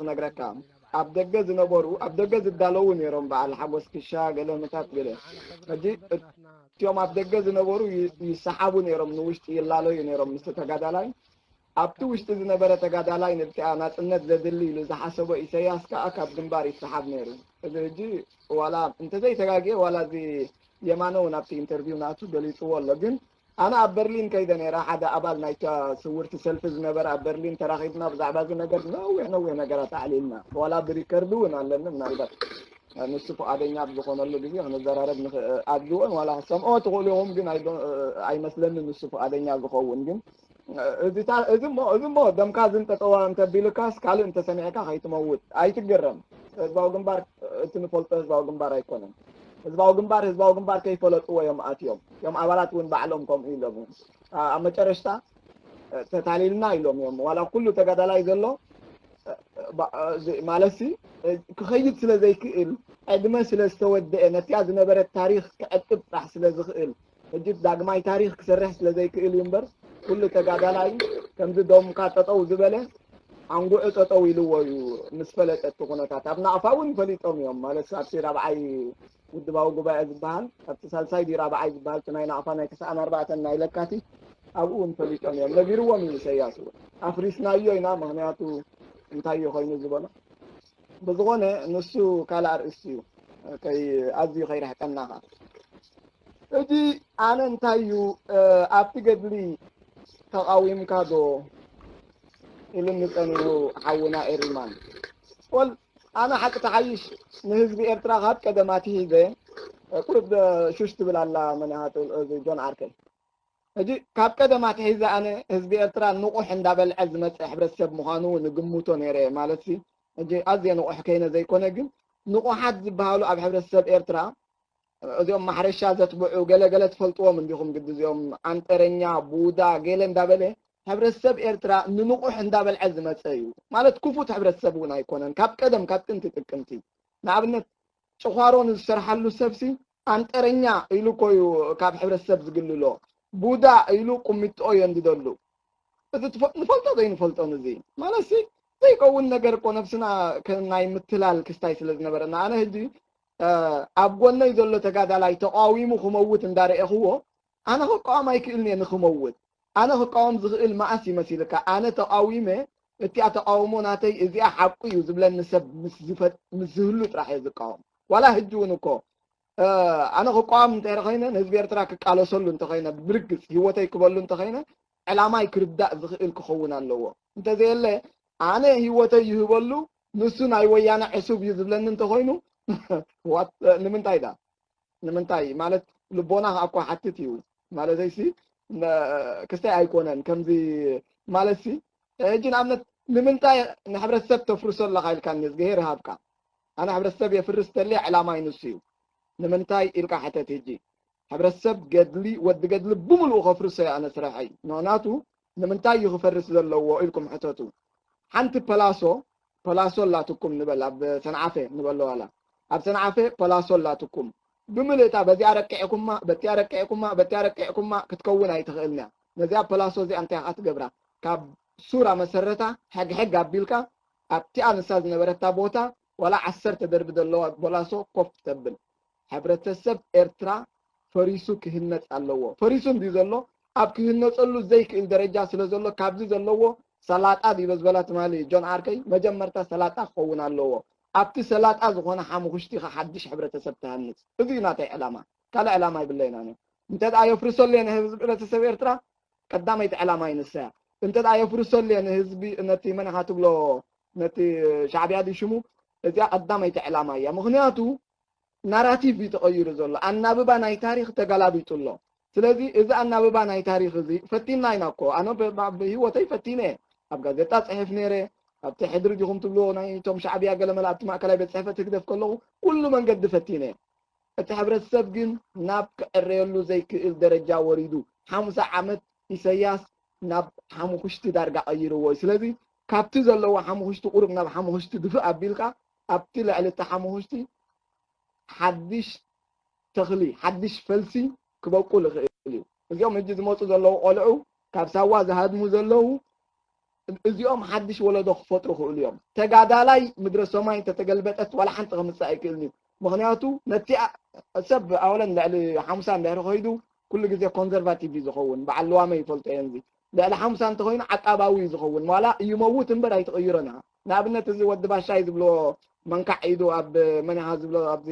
ክነግረካ። ኣብ ደገ ዝነበሩ፣ ኣብ ደገ ዝዳለዉ ነይሮም፣ በዓል ሓጎስ ክሻ፣ ገለ ምታት ገለ። ሕጂ እቲኦም ኣብ ደገ ዝነበሩ ይ-፣ ይሰሓቡ ነይሮም፣ ንውሽጢ ይላለዩ ነይሮም ምስቲ ተጋዳላይ። ኣብቲ ውሽጢ ዝነበረ ተጋዳላይ ነቲኣ ናጽነት ዘድሊ ኢሉ ዝሓሰቦ ኢሰያስ ከኣ ካብ ግንባር ይሰሓብ ነይሩ። እዚ ሕጂ ዋላ እንተዘይተጋግየ፣ ዋላ እዚ የማነ እውን ኣብቲ ኢንተርቪው ናቱ ገሊጽዎ ኣሎ። ግን ኣነ ኣብ በርሊን ከይደ ነይረ፣ ሓደ ኣባል ናይታ ስውርቲ ሰልፊ ዝነበረ ኣብ በርሊን ተራኺብና ብዛዕባ እዚ ነገር ነዊሕ ነዊሕ ነገራት ኣዕሊልና። ዋላ ብሪከርድ እውን ኣለኒ፣ ምናልባት ንሱ ፍቓደኛ ኣብ ዝኾነሉ ግዜ ክንዘራረብ ንኽ-፣ ኣብዚዎን ዋላ ክሰምዖ ትኽእሉ ኢኹም፣ ግን ኣይዶ-፣ ኣይመስለኒ ንሱ ፍቓደኛ ዝኸውን። ግን እዚ ታ-፣ እዚ እሞ፣ እዚ እሞ ደምካ ዝንጠጠዋ እንተቢልካስ ካልእ እንተሰሚዕካ ከይትመውት ኣይትገረም። ህዝባዊ ግንባር እቲ ንፈልጦ ህዝባዊ ግንባር ኣይኮነን። ህዝባዊ ግንባር፣ ህዝባዊ ግንባር ከይፈለጥዎ እዮም ኣትዮም። እዮም ኣባላት እውን ባዕሎም ከምኡ ኢሎም እዮም። ኣ-፣ ኣብ መጨረሽታ፣ እ፣ ተታሊልና ኢሎም እዮም። ዋላ ኩሉ ተጋዳላይ ዘሎ፣ እ፣ ባ-፣ እ፣ ዚ-፣ ማለትሲ፣ እ፣ ክኸይድ ስለ ዘይክእል፣ ዕድመ ስለ ዝተወደአ፣ ነቲኣ ዝነበረት ታሪኽ ክዕቅብ ጥራሕ ስለ ዝኽእል፣ ሕጂ ዳግማይ ታሪኽ ክሰርሕ ስለ ዘይክእል እዩ እምበር፣ ኩሉ ተጋዳላይ ከምዚ ደምካ ጠጠው ዝበለ፣ ኣንጉዑ ጠጠው ኢልዎ እዩ ምስ ፈለጠ እቲ ኩነታት። ኣብ ናቕፋ እውን ፈሊጦም እዮም። ማለት ኣብቲ ራብዓይ ውድባዊ ጉባኤ ዝበሃል፣ ኣብቲ ሳልሳይ ድዩ ራብዓይ ዝበሃል፣ እቲ ናይ ናቕፋ ናይ ተስዓን ኣርባዕተን ናይ ለካቲት፣ ኣብኡ እውን ፈሊጦም እዮም። ነጊርዎም እዩ ኢሰያስ እውን። ኣፍሪስናዮ ኢና፣ ምኽንያቱ እንታይ እዩ ኮይኑ ዝበሎ። ብዝኾነ ንሱ ካልእ ኣርእስቲ እዩ። ከይ-፣ ኣዝዩ ከይርሕቀና ኸኣ። ሕጂ ኣነ እንታይ እዩ፣ እ፣ ኣብቲ ገድሊ ተቓዊምካ ዶ ኢሉኒ ጸኒሑ ሓውና ኤሪማን። ወል፣ ኣነ ሓቂ ተሓይሽ ንህዝቢ ኤርትራ ካብ ቀደም ኣትሒዘ፣ እ፣ ቁሩብ ደ-፣ ሹሽ ትብል ኣላ መን እያ ትብል፣ እዚ ጆን ዓርከይ። ሕጂ ካብ ቀደም ኣትሒዘ ኣነ ህዝቢ ኤርትራ ንቑሕ እንዳበልዐ ዝመጸ ሕብረተሰብ ምዃኑ ንግምቶ ነይረ እየ። ማለትሲ፣ ሕጂ ኣዝየ ንቑሕ ከይነ ዘይኮነ፣ ግን ንቑሓት ዝበሃሉ ኣብ ሕብረተሰብ ኤርትራ፣ እዚኦም ማሕረሻ ዘትብዑ ገለ ገለ ትፈልጥዎም እንዲኹም ግዲ፣ እዚኦም ዓንጠረኛ፣ ቡዳ፣ ገለ እንዳበለ ሕብረተሰብ ኤርትራ ንንቑሕ እንዳበልዐ ዝመጸ እዩ። ማለት ክፉት ሕብረተሰብ እውን ኣይኮነን። ካብ ቀደም፣ ካብ ጥንቲ ጥቅምቲ፣ ንኣብነት ጭዃሮ ንዝሰርሓሉ ሰብሲ ዓንጠረኛ ኢሉ እኮ እዩ ካብ ሕብረተሰብ ዝግልሎ። ቡዳ ኢሉ ቁሚጦ የንድደሉ። እዚ ትፈ-፣ ንፈልጦ ዘይንፈልጦን እዚ ማለትሲ ዘይከውን ነገር እኮ ነብስና ከ-፣ ናይ ምትላል ክስታይ ስለ ዝነበረና። ኣነ ሕጂ፣ እ፣ ኣብ ጎነይ ዘሎ ተጋዳላይ ተቃዊሙ ክመውት እንዳረኤኽዎ፣ ኣነ ክቃወም ኣይክእልን እየ ንክመውት። ኣነ ክቃወም ዝኽእል መኣስ ይመሲልካ? ኣነ ተቃዊመ፣ እቲኣ ተቃውሞ ናተይ እዚኣ ሓቁ እዩ ዝብለኒ ሰብ ምስ ዝፈ-፣ ምስ ዝህሉ ጥራሕ እየ ዝቃወም። ዋላ ሕጂ እውን እኮ፣ እ፣ ኣነ ክቃወም እንተ ኮይነ፣ ንህዝቢ ኤርትራ ክቃለሰሉ እንተኮይነ፣ ብርግጽ ህይወተይ ክበሉ እንተኮይነ፣ ዕላማይ ክርዳእ ዝኽእል ክኸውን ኣለዎ። እንተዘየለ፣ ኣነ ህይወተይ ይህበሉ፣ ንሱ ናይ ወያነ ዕሱብ እዩ ዝብለኒ እንተኮይኑ፣ ዋት-፣ ንምንታይ ዳ? ንምንታይ? ማለት ልቦና ከኣ እኮ ሓትት እዩ። ማለተይሲ፣ ነ-፣ ክስታይ ኣይኮነን። ከምዚ ማለትሲ፣ ሕጂ ንኣብነት ንምንታይ ንሕብረተሰብ ተፍርሶ ኣለኻ ኢልካኒ፣ እዝግሄር ይሃብካ። ኣነ ሕብረተሰብ የፍርስ ተልየ ዕላማይ ንሱ እዩ። ንምንታይ ኢልካ ሕተት። ሕጂ ሕብረተሰብ ገድሊ፣ ወዲ ገድሊ ብምሉኡ ከፍርሶ እየ ኣነ ስራሐይ። ምኽንያቱ ንምንታይ እዩ ክፈርስ ዘለዎ ኢልኩም ሕተቱ። ሓንቲ ፐላሶ፣ ፐላሶ ኣላትኩም ንበል፣ ኣብ ሰንዓፈ ንበሎ ዋላ። ኣብ ሰንዓፈ ፐላሶ ኣላትኩም። ብምልእታ በዚኣ ረቂዕኩማ፣ በቲኣ ረቂዕኩማ፣ በቲኣ ረቂዕኩማ ክትከውን ኣይትኽእልን እያ። ነዚኣ ፐላሶ እዚኣ እንታይ ኢኻ ትገብራ? ካብ ሱራ መሰረታ ሕግሕግ ኣቢልካ ኣብቲኣ ንሳ ዝነበረታ ቦታ ዋላ ዓሰርተ ደርቢ ዘለዋ ፖላሶ ኮፍ ተብል። ሕብረተሰብ ኤርትራ ፈሪሱ ክህነጽ ኣለዎ። ፈሪሱ እንድዩ ዘሎ፣ ኣብ ክህነጸሉ ዘይክእል ደረጃ ስለ ዘሎ፣ ካብዚ ዘለዎ ሰላጣ ድዩ ዝበዝበላ ትማሊ ጆን ዓርከይ፣ መጀመርታ ሰላጣ ክኸውን ኣለዎ። ኣብቲ ሰላጣ ዝኾነ ሓሙኽሽቲ ኢኻ ሓድሽ ሕብረተሰብ ትሃንጽ። እዚ እዩ ናተይ ዕላማ። ካልእ ዕላማ የብለይን ኣነ። እንተ ደኣ የፍርሰሉ እየ ንህዝቢ፣ ሕብረተሰብ ኤርትራ፣ ቀዳመይቲ ዕላማ እዩ ንሳ እያ። እንተ ደኣ የፍርሰሉ እየ ንህዝቢ፣ ነቲ መን ኢኻ ትብሎ፣ ነቲ ሻዕብያ ድዩ ሽሙ፣ እዚኣ ቀዳመይቲ ዕላማ እያ። ምኽንያቱ ናራቲቭ እዩ ተቐይሩ ዘሎ። ኣናብባ ናይ ታሪኽ ተገላቢጡ ኣሎ። ስለዚ እዚ ኣናብባ ናይ ታሪኽ እዚ ፈቲንና ኢና እኮ። ኣነ ብ-፣ ብ-፣ ብህይወተይ ፈቲነ እየ። ኣብ ጋዜጣ ጽሕፍ ነይረ፣ ኣብቲ ሕድሪ ዲኹም ትብልዎ ናይ እቶም ሻዕብያ ገለመለ ኣብቲ ማእከላይ ቤት ጽሕፈት ህግደፍ ከለኹ ኩሉ መንገዲ ፈቲነ እየ። እቲ ሕብረተሰብ ግን ናብ ክዕረየሉ ዘይክእል ደረጃ ወሪዱ። ሓምሳ ዓመት ኢሰያስ ናብ ሓሙኽሽቲ ዳርጋ ቀይርዎ እዩ። ስለዚ ካብቲ ዘለዎ ሓሙኽሽቲ ቁሩብ ናብ ሓሙኽሽቲ ድፍእ ኣቢልካ ኣብቲ ልዕሊ እቲ ሓሙኽሽቲ ሓድሽ ተኽሊ፣ ሓድሽ ፈልሲ ክበቁል ይኽእል እዩ። እዚኦም ሕጂ ዝመጹ ዘለዉ ቆልዑ፣ ካብ ሳዋ ዝሃድሙ ዘለዉ፣ እዚኦም ሓድሽ ወለዶ ክፈጥሩ ክእሉ እዮም። ተጋዳላይ ምድረ ሰማይ እንተተገልበጠት ዋላ ሓንቲ ከምፅእ ኣይክእልን እዩ። ምክንያቱ ነቲ ሰብ ኣወለን ልዕሊ ሓሙሳ እንድሕሪ ከይዱ ኩሉ ግዜ ኮንዘርቫቲቭ እዩ ዝኸውን። በዓል ልዋመ ይፈልጦ እየን። እዚ ልዕሊ ሓሙሳ እንተኮይኑ ዓቃባዊ እዩ ዝኸውን። ዋላ ይመውት እምበር ኣይትቕይሮን ኢኻ። ንኣብነት እዚ ወዲ ባሻይ ዝብልዎ መንካዕ ኢዱ ኣብ መን ኢኻ ዝብሎ ኣብዚ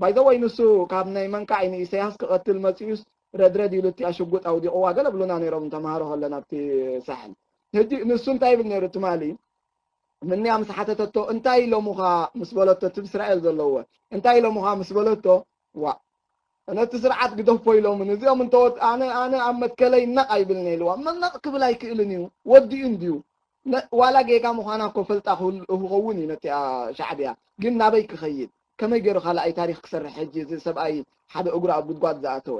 ባይዘወይ ንሱ ካብ ናይ መንካዕ ንኢሳያስ ክቐትል መፂኡስ ረድረድ ኢሉ እቲኣ ሽጉጥ ኣውዲቕዋ ገለ ብሉና ነይሮም ተምሃሮ ከለና ኣብቲ ሳሕል። ሕጂ ንሱ እንታይ ይብል ነይሩ ትማሊ ምንያ ምስ ሓተተቶ እንታይ ኢሎሙኻ ምስ በለቶ እቲ ብእስራኤል ዘለዎ እንታይ ኢሎሙኻ ምስ በለቶ ዋ ነቲ ስርዓት ግደፎ ኢሎምን እዚኦም እንተወት ኣነ ኣነ ኣብ መትከለይ ነቕ ኣይብልን ኢልዋ። ነቕ ክብል ኣይክእልን እዩ ወዲኡ እንድዩ። ዋላ ጌጋ ምዃና እኮ ፈልጣ ክኸውን እዩ ነቲኣ ሻዕብያ ግን ናበይ ክኸይድ ከመይ ገይሩ ካልኣይ ታሪኽ ክሰርሕ ሕጂ እዚ ሰብኣይ ሓደ እግሩ ኣብ ጉድጓድ ዝኣተወ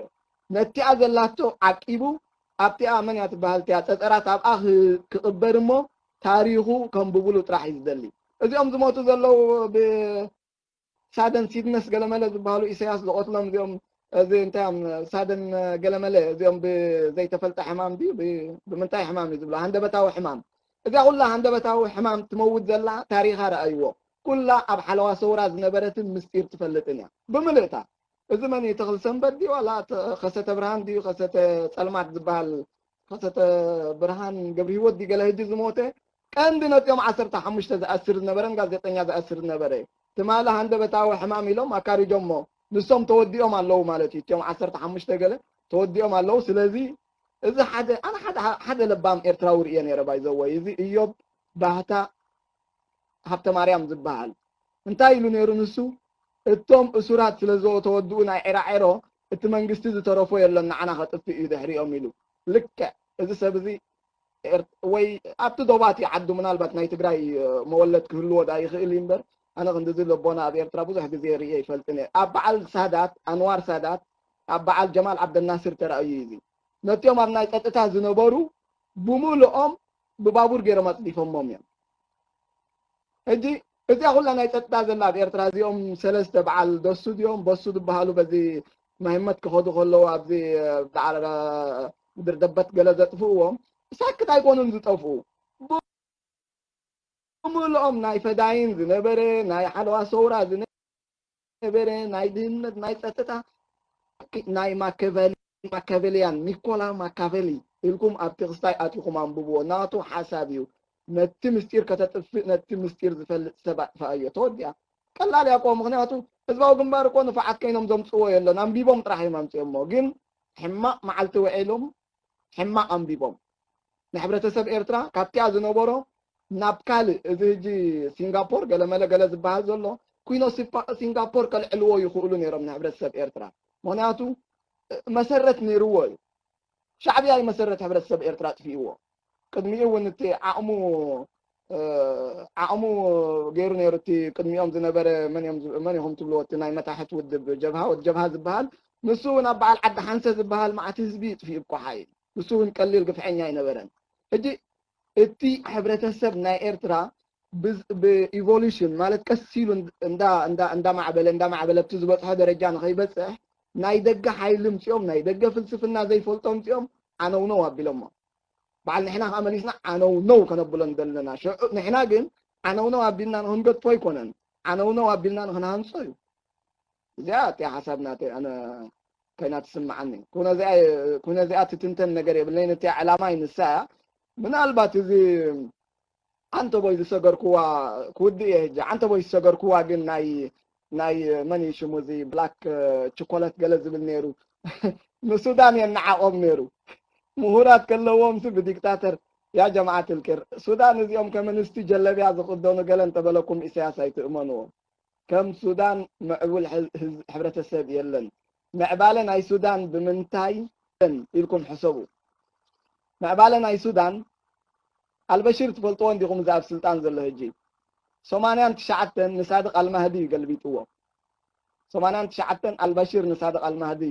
ነቲኣ ዘላቶ ዓቂቡ ኣብቲኣ መን እያ ትበሃል እቲኣ ፀፀራት ኣብኣ ክቕበር እሞ ታሪኹ ከንብብሉ ጥራሕ እዩ ዝደሊ። እዚኦም ዝሞቱ ዘለዉ ሳደን ሲድነስ ገለመለ ዝበሃሉ ኢሳያስ ዝቐትሎም እዚኦም እዚ እንታይ እዮም ሳደን ገለመለ እዚኦም ብዘይተፈልጠ ሕማም ድዩ ብምንታይ ሕማም እዩ ዝብሎ ሃንደበታዊ ሕማም እዚኣ ኩላ ሃንደበታዊ ሕማም ትመውት ዘላ ታሪኻ ረኣይዎ ኩላ ኣብ ሓለዋ ሰውራ ዝነበረትን ምስጢር ትፈልጥን እያ ብምልእታ እዚ መን እዩ ተኽሊ ሰንበት ድዩ ዋላ ከሰተ ብርሃን ድዩ ከሰተ ጸልማት ዝበሃል ከሰተ ብርሃን ገብረ ህይወት ድዩ ገለ ህጂ ዝሞተ ቀንዲ ነዚኦም ዓሰርተ ሓሙሽተ ዝኣስር ዝነበረን ጋዜጠኛ ዝኣስር ዝነበረ ትማሊ ሃንደበታዊ ሕማም ኢሎም ኣካሪጆሞ ንሶም ተወዲኦም ኣለዉ ማለት እዩ እቲኦም ዓሰርተ ሓሙሽተ ገለ ተወዲኦም ኣለዉ ስለዚ እዚ ሓደ ኣነ ሓደ ሓደ ለባም ኤርትራዊ ርእየ ነይረ ባይዘወይ እዚ እዮብ ባህታ ሃብተ ማርያም ዝበሃል እንታይ ኢሉ ነይሩ ንሱ እቶም እሱራት ስለ ዝተወድኡ ናይ ዒራዔሮ እቲ መንግስቲ ዝተረፎ የለን ንዓና ከጥፍእ እዩ ድሕሪኦም ኢሉ ልክዕ እዚ ሰብ እዚ ወይ ኣብቲ ዶባት ይዓዱ ምናልባት ናይ ትግራይ መወለድ ክህልዎ ዳ ይኽእል እዩ እምበር ኣነ ክንድዚ ለቦና ኣብ ኤርትራ ብዙሕ ግዜ ርእየ ይፈልጥን እየ ኣብ በዓል ሳዳት ኣንዋር ሳዳት ኣብ በዓል ጀማል ዓብደናስር ተራእዩ እዩ ነቲኦም ኣብ ናይ ፀጥታ ዝነበሩ ብምልኦም ብባቡር ገይሮም ኣፅዲፎሞም እዮም ሕጂ እዚኣ ኩላ ናይ ፀጥታ ዘላ ኣብ ኤርትራ እዚኦም ሰለስተ በዓል ደሱ ድዮም በሱ ዝበሃሉ በዚ መህመት ክኸዱ ከለዉ ኣብዚ በዓል ምድር ደበት ገለ ዘጥፍእዎም ሳክት ኣይኮኑን ዝጠፍኡ ብምልኦም ናይ ፈዳይን ዝነበረ ናይ ሓለዋ ሰውራ ዝነበረ ናይ ድህነት ናይ ፀጥታ ናይ ማከቨሊ ማካቨሊያን ኒኮላ ማካቨሊ ኢልኩም ኣብቲ ክስታይ ኣቲኹም ኣንብብዎ ናቱ ሓሳብ እዩ ነቲ ምስጢር ከተጥፍእ ነቲ ምስጢር ዝፈልጥ ሰብ ኣጥፍኣዮ ተወዲኣ ቀላል ያቆ ምክንያቱ ህዝባዊ ግንባር እኮ ንፋዓት ከይኖም ዘምፅዎ የለን ኣንቢቦም ጥራሕ እዮም ኣምፅኦሞ ግን ሕማቅ መዓልቲ ውዒሎም ሕማቅ ኣንቢቦም ንሕብረተሰብ ኤርትራ ካብቲኣ ዝነበሮ ናብ ካልእ እዚ ህጂ ሲንጋፖር ገለመለ ገለ ዝበሃል ዘሎ ኩኖ ሲንጋፖር ከልዕልዎ ይኽእሉ ነይሮም ንሕብረተሰብ ኤርትራ ምክንያቱ መሰረት ነይርዎ እዩ ሻዕብያ ይመሰረት ሕብረተሰብ ኤርትራ ኣጥፊእዎ ቅድሚኡ እውን እቲ ዓቕሙ ዓቕሙ ገይሩ ነይሩ እቲ ቅድሚኦም ዝነበረ መን ኢኹም ትብልዎ እቲ ናይ መታሕት ውድብ ጀብሃ ወድ ጀብሃ ዝበሃል ንሱ እውን ኣብ በዓል ዓዲ ሓንሰ ዝበሃል መዓት ህዝቢ ይጥፊኡ እኮ ሓይል ንሱ እውን ቀሊል ግፍዐኛ ኣይነበረን ሕጂ እቲ ሕብረተሰብ ናይ ኤርትራ ብኢቮሉሽን ማለት ቀስ ኢሉ እንዳማዕበለ እንዳማዕበለ ኣብቲ ዝበፅሖ ደረጃ ንኸይበፅሕ ናይ ደገ ሓይሊ ምፅኦም ናይ ደገ ፍልስፍና ዘይፈልጦ ምፅኦም ዓነውነው ኣቢሎሞ በዓል ንሕና ከዓ መሊስና ዓነውነው ከነብሎ ንደለና ሽዑ ንሕና ግን ዓነውነው ኣቢልና ንክንገጥፎ ኣይኮነን ዓነውነው ኣቢልና ንክንሃንፆ እዩ እዚኣ እቲኣ ሓሳብ ናተይ ኣነ ኮይና ትስምዓኒ ኩነ እዚኣ ትትንተን ነገር የብለይን እቲኣ ዕላማ ይንሳ እያ ምናልባት እዚ ዓንተቦይ ዝሰገርኩዋ ክውድእ እየ ሕጂ ዓንተቦይ ዝሰገርኩዋ ግን ናይ ናይ መን እዩ ሽሙ እዚ ብላክ ችኮለት ገለ ዝብል ነይሩ ንሱዳን የነዓቆም ነይሩ ምሁራት ከለዎም ሲ ብዲክታተር ያ ጀማዓት ልክር ሱዳን እዚኦም ከመንስቲ ጀለብያ ዝኽደኑ ገለ እንተበለኩም ኢሳያስ ኣይትእመንዎም ከም ሱዳን ምዕቡል ሕብረተሰብ የለን ምዕባለ ናይ ሱዳን ብምንታይ ኢልኩም ሕሰቡ ምዕባለ ናይ ሱዳን ኣልበሽር ትፈልጥዎ እንዲኹም እዚ ኣብ ስልጣን ዘሎ ሕጂ ሰማንያን ትሽዓተን ንሳድቅ ኣልማህዲ እዩ ገልቢጥዎ ሰማንያን ትሽዓተን ኣልበሽር ንሳድቅ ኣልማህዲ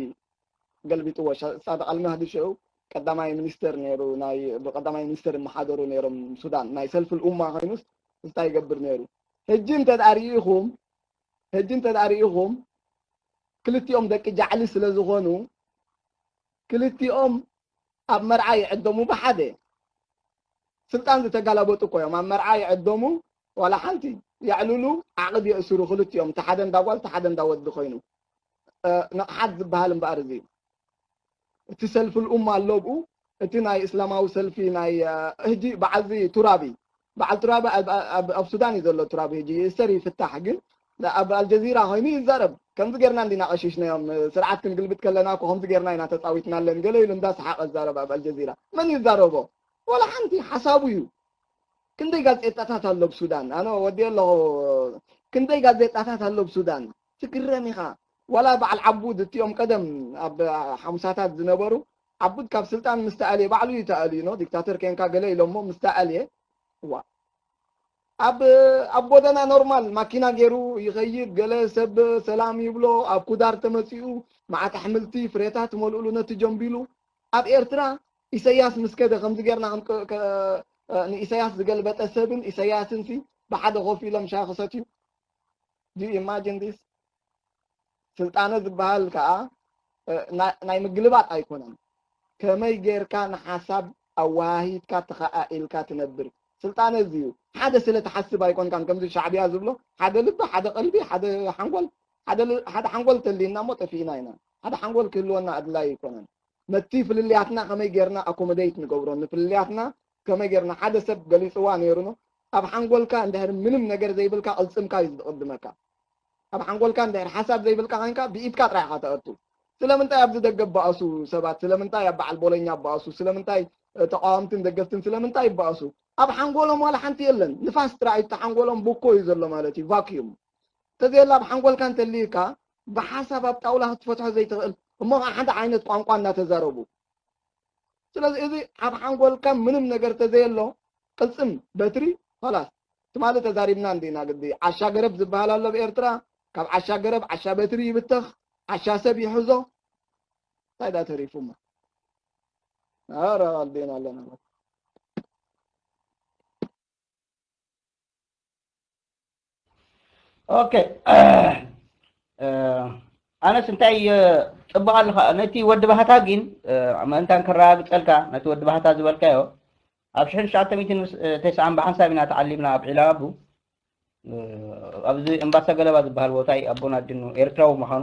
ገልቢጥዎ ሳድቅ ኣልማህዲ ሽዑ ቀዳማይ ሚኒስተር ነይሩ ናይ ብቀዳማይ ሚኒስተር ይመሓደሩ ነይሮም ሱዳን ናይ ሰልፊ ልኡማ ኮይኑስ እንታይ ይገብር ነይሩ ሕጂ እንተ ርኢኹም ሕጂ እንተ ርኢኹም ክልቲኦም ደቂ ጃዕሊ ስለ ዝኾኑ ክልቲኦም ኣብ መርዓ ይዕደሙ ብሓደ ስልጣን ዝተጋላበጡ እኮ እዮም። ኣብ መርዓ ይዕደሙ፣ ዋላ ሓንቲ የዕልሉ፣ ዓቕድ የእስሩ ክልቲኦም፣ እቲ ሓደ እንዳ ጓል፣ እቲ ሓደ እንዳ ወዲ ኮይኑ። እ፣ ንቕሓት ዝበሃል እምበኣር እዚ እዩ። እቲ ሰልፊ ልኡማ ኣሎ ብኡ፣ እቲ ናይ እስላማዊ ሰልፊ ናይ፣ እ፣ ህጂ በዓል እዚ ቱራቢ፣ በዓል ቱራቢ ኣብ፣ ኣብ፣ ኣብ ሱዳን እዩ ዘሎ። ቱራቢ ህጂ ይእሰር ይፍታሕ፣ ግን ኣብ ኣልጀዚራ ኮይኑ ይዛረብ። ከምዚ ጌርና እንዲና ቀሺሽናዮም፣ ስርዓት ክንግልብጥ ከለና እኮ ከምዚ ጌርና ኢና ተጻዊትናለን ገለ ኢሉ እንዳሰሓቐ ይዛረብ ኣብ ኣልጀዚራ። መን ይዛረቦ? ወላ ሓንቲ። ሓሳቡ እዩ። ክንደይ ጋዜጣታት ኣሎ ብሱዳን? ኣነ ወዲ ኣለኹ። ክንደይ ጋዜጣታት ኣሎ ብሱዳን? ትግረም ኢኻ። ዋላ በዓል ዓቡድ እቲኦም ቀደም ኣብ ሓሙሳታት ዝነበሩ፣ ዓቡድ ካብ ስልጣን ምስ ተኣልየ፣ ባዕሉ እዩ ተኣልዩ፣ ኖ ዲክታተር ኬንካ ገለ ኢሎሞ ምስ ተኣልየ፣ እዋ፣ ኣብ፣ ኣብ ጎደና ኖርማል ማኪና ገይሩ ይኸይድ። ገለ ሰብ ሰላም ይብሎ። ኣብ ኩዳር ተመጺኡ፣ መዓት ኣሕምልቲ፣ ፍሬታት መልኡሉ ነቲ ጀምቢሉ። ኣብ ኤርትራ ኢሰያስ ምስ ከደ፣ ከምዚ ጌርና ከም ቅ-፣ ከ-፣ ንኢሰያስ ዝገልበጠ ሰብን ኢሰያስን ሲ ብሓደ ኮፍ ኢሎም ሻሂ ክሰትዩ። Do you imagine this? ስልጣነ ዝበሃል ከኣ፣ እ፣ ና-፣ ናይ ምግልባጥ ኣይኮነን። ከመይ ጌርካ ንሓሳብ ኣወሃሂድካ ተኸኣኢልካ ትነብር? ስልጣነ እዚ እዩ። ሓደ ስለ ትሓስብ ኣይኮንካን፣ ከምዚ ሻዕብያ ዝብሎ፣ ሓደ ልቢ፣ ሓደ ቀልቢ፣ ሓደ ሓንጎል፣ ሓደ ል-፣ ሓደ ሓንጎል ተልዩና እሞ ጠፊእና ኢና። ሓደ ሓንጎል ክህልወና ኣድላዪ ኣይኮነን። ነቲ ፍልልያትና ከመይ ጌርና ኣኮሞዴት ንገብሮ፣ ንፍልልያትና ከመይ ጌርና፣ ሓደ ሰብ ገሊጽዋ ነይሩ ነው፣ ኣብ ሓንጎልካ እንድሕር ምንም ነገር ዘይብልካ ቅልጽምካ እዩ ዝቕድመካ። ኣብ ሓንጎልካ እንድሕር ሓሳብ ዘይብልካ ኮይንካ ብኢድካ ጥራይ ኢኻ ተእቱ። ስለምንታይ ኣብዚ ደገ በኣሱ ሰባት? ስለምንታይ ኣብ በዓል ቦለኛ በኣሱ? ስለምንታይ፣ እ፣ ተቃወምትን ደገፍትን ስለምንታይ ይበኣሱ? ኣብ ሓንጎሎም ዋላ ሓንቲ የለን። ንፋስ ጥራይ እቲ ሓንጎሎም ብኮ እዩ ዘሎ ማለት እዩ፣ ቫክዩም። ተዘየላ ኣብ ሓንጎልካ እንተልዩካ ብሓሳብ ኣብ ጣውላ ክትፈትሖ ዘይትኽእል እሞ ከዓ ሓደ ዓይነት ቋንቋ እናተዛረቡ። ስለዚ እዚ ኣብ ሓንጎልካ ምንም ነገር ተዘየሎ ቅልጽም በትሪ ኸላስ ትማሊ ተዛሪብና እንዲና ግዲ። ዓሻ ገረብ ዝበሃል ኣሎ ኣብ ኤርትራ። ካብ ዓሻ ገረብ ዓሻ በትሪ ይብተኽ፣ ዓሻ ሰብ ይሕዞ። እንታይ ዳ ተሪፉ እሞ? ኧረ ኣልዴና ኣለና። ኦኬ። እ፣ ኣነስ እንታይ፣ እ፣ ጽቡቕ ኣለኻ። ነቲ ወዲ ባህታ ግን፣ እ፣ ምእንታን ክረጋግጸልካ፣ ነቲ ወዲ ባህታ ዝበልካዮ፣ ኣብ ሽሕን ትሽዓተ ሚእትን ተስዓን ብሓንሳብ ኢና ተዓሊምና ኣብ ዒላቡ። እ፣ ኣብዚ እምባሳ ገለባ ዝበሃል ቦታ እዩ ኣቦና ኣድኑ ኤርትራዊ ምዃኑ